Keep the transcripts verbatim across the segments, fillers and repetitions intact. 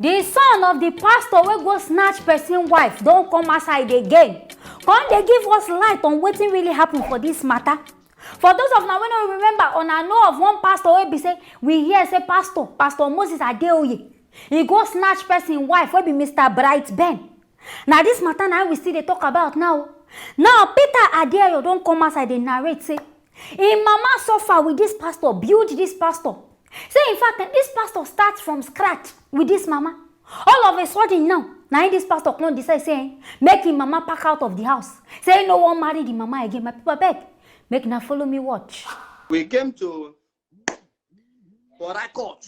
The son of the pastor wey go snatch person wife don come outside again, come dey give us light on wetin really happen for this matter. For those of una wey no remember, una know of one pastor wey be say we hear say pastor, Pastor Moses Adeoye, he go snatch person wife wey be Mister Bright Ben. Na this matter na we still dey talk about now. Now Peter Adeoye don come outside dey narrate say im mama suffer with this pastor, build this pastor. Say in fact, this pastor start from scratch with this mama. All of a sudden now, na him this pastor come decide say, eh, make him mama pack out of the house. Say he no wan marry the mama again. My people, abeg, make una follow me watch. We came to Port Harcourt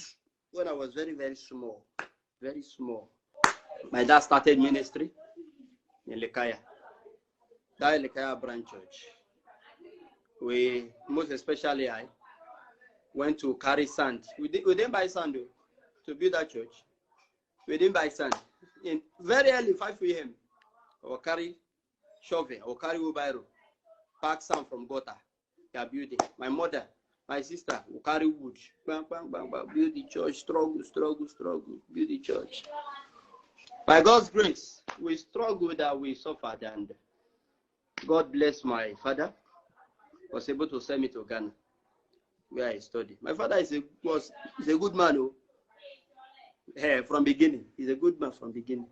when I was very, very small. Very small. My dad started ministry in Lekaya. That Lekaya branch church. We, most especially I, went to carry sand. We didn't, we didn't buy sand though, to build that church. We didn't buy sand. In very early, five a.m., I will carry shovel, I will carry wheelbarrow, pack sand from gutter. They are building. My mother, my sister will carry wood. Bang, bang, bang, bang. Build the church. Struggle, struggle, struggle. Build the church. By God's grace, we struggled and we suffered, and God bless my father. Was able to send me to Ghana, where I study. My father is a was is a good man, oh, eh, from beginning. He's a good man from beginning.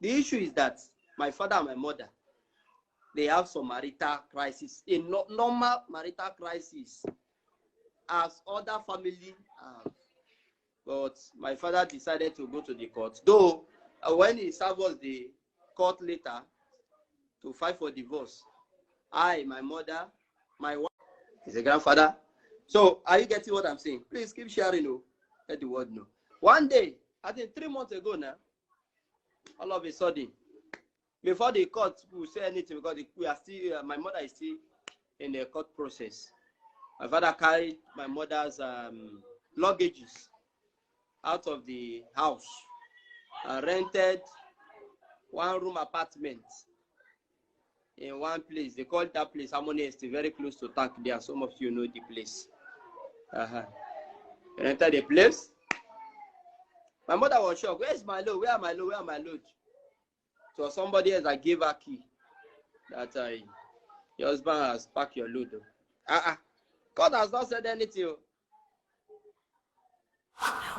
The issue is that my father and my mother, they have some marital crisis, a no, normal marital crisis, as other family have. But my father decided to go to the court. Though uh, when he served us the court letter to file for divorce, I, my mother, my wife, he's a grandfather. So are you getting what I'm saying? Please keep sharing, oh, let the world know. One day, I think three months ago now, all of a sudden, before the court will say anything, because the, we are still, uh, my mother is still in the court process. My father carried my mother's um, luggages out of the house and rented one room apartment in one place. They call that place Harmony Estate, very close to Tank there. Some of you know the place. Uh-huh. Rented the place. My mother was shocked. Where's my load? Where are my load? Where are my load? So somebody else that gave her key that uh, your husband has packed your load. Uh-uh. God has not said anything. Oh.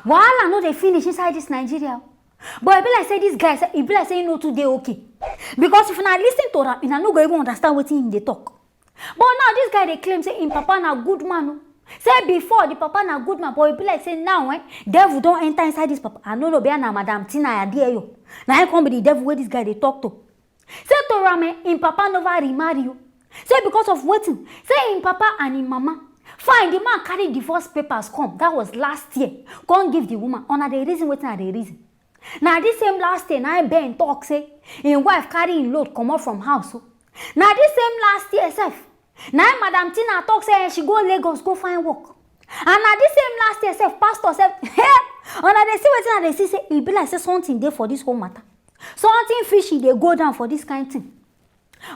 Wahala no dey finish inside this Nigeria. But e be like say this guy, e be like say he no too dey okay. Because if una listen to am, una no go even understand wetin him dey talk. But now this guy dey claim say him papa na good man o. Say before the papa na good man, but e be like say now eh, devil don enter inside this papa. I no know, be na Madam Tina Adeoye. Na him come be the devil wey this guy dey talk to. Say to am eh, him papa never remarry o. Say because of wetin? Say him papa and him mama. Fine, the man carry divorce papers come. That was last year. Come give the woman. Una dey reason wetin I dey reason. Na this same last year na him Ben talk say him wife carry him load comot from house o. Na this same last year sef na him Madam Tina talk say eh, she go Lagos go find work. And na this same last year sef pastor sef, hey, una dey see wetin I dey see, say e be like say something dey for this whole matter. Something fishy dey go down for this kind thing.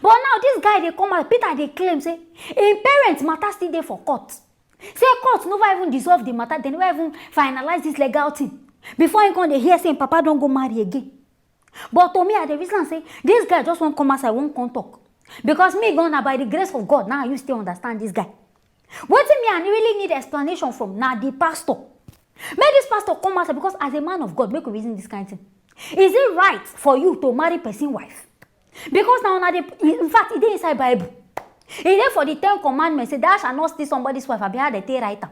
But now this guy dey come out, Peter dey claim say him parents matter still dey for court. Say court never even dissolve the matter, they never even finalize this legal thing. Before him come dey hear say him papa don go marry again. But to me, I dey reason am say this guy just wan come outside, wan come talk. Because me, God, na by the grace of God, now you still understand this guy. Wetin me I really need explanation from na the pastor. Make this pastor come outside, because as a man of God, make we reason this kind thing. Is it right for you to marry person wife? Because now, now they, in fact, e dey inside Bible. E dey for the Ten Commandments say, "Thou shalt not steal somebody's wife." Abi how they take write am?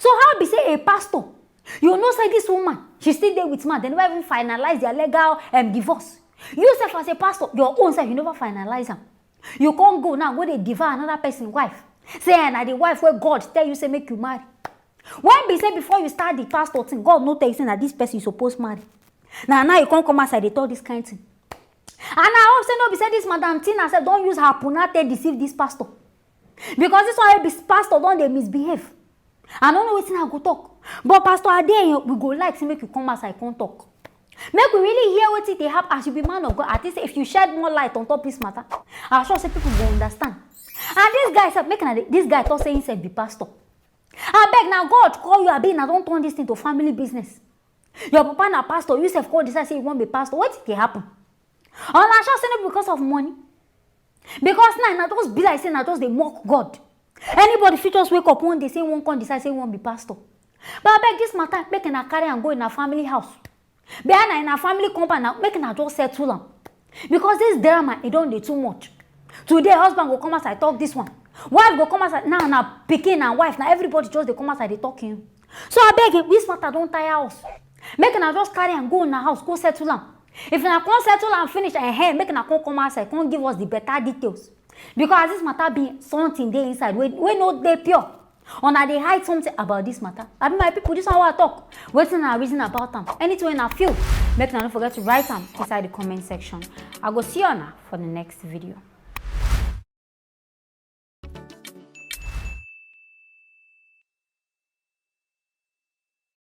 So how be say a pastor, you know say this woman, she still dey with man, they never even finalize their legal um, divorce. You sef as a pastor, your own sef, you never finalize am. You can't go now, go dey devour another person wife. Say eh, na the wife wey God tell you say make you marry. When be say before you start the pastor thing, God no tell you say na this person you suppose marry. Na now you come come outside dey talk this kind thing. And I hope say no be say this Madam Tina sef don use her puna take deceive this pastor. Because this one wey be pastor don dey misbehave. I no know wetin I go talk. But Pastor Adeyan, we go like say make you come outside come talk. Make we really hear wetin dey happen as you be man of God. At least if you shed more light on top this matter, I sure say people go understand. And this guy sef, make na dey- this guy talk say himself be pastor. Abeg, na God call you, abi na don turn this thing to family business? Your papa na pastor, you sef come decide say you wan be pastor. Wetin dey happen? Una sure say no be because of money? Because now na just be like say na just dey mock God. Anybody fit just wake up one day say he wan come decide say he wan be pastor. But abeg, this matter, make una carry am go una family house. But na una family compound, na make una just settle am. Because this drama, e don dey too much. Today, husband go come outside talk this one. Wife go come outside, now na pikin and wife, na everybody just dey come outside dey talk him. So abeg, this matter don tire us. Make una just carry am go una house, go settle am. If una come settle am finish, eh, make una come come outside, come give us the better details. Because as this matter be, something dey inside wey, wey no dey pure. Una dey hide something about this matter. Abi, my people, this one wey I talk, wetin una reason about am? Anything wey una feel, make una no forget to write am inside the comment section. I go see una for the next video.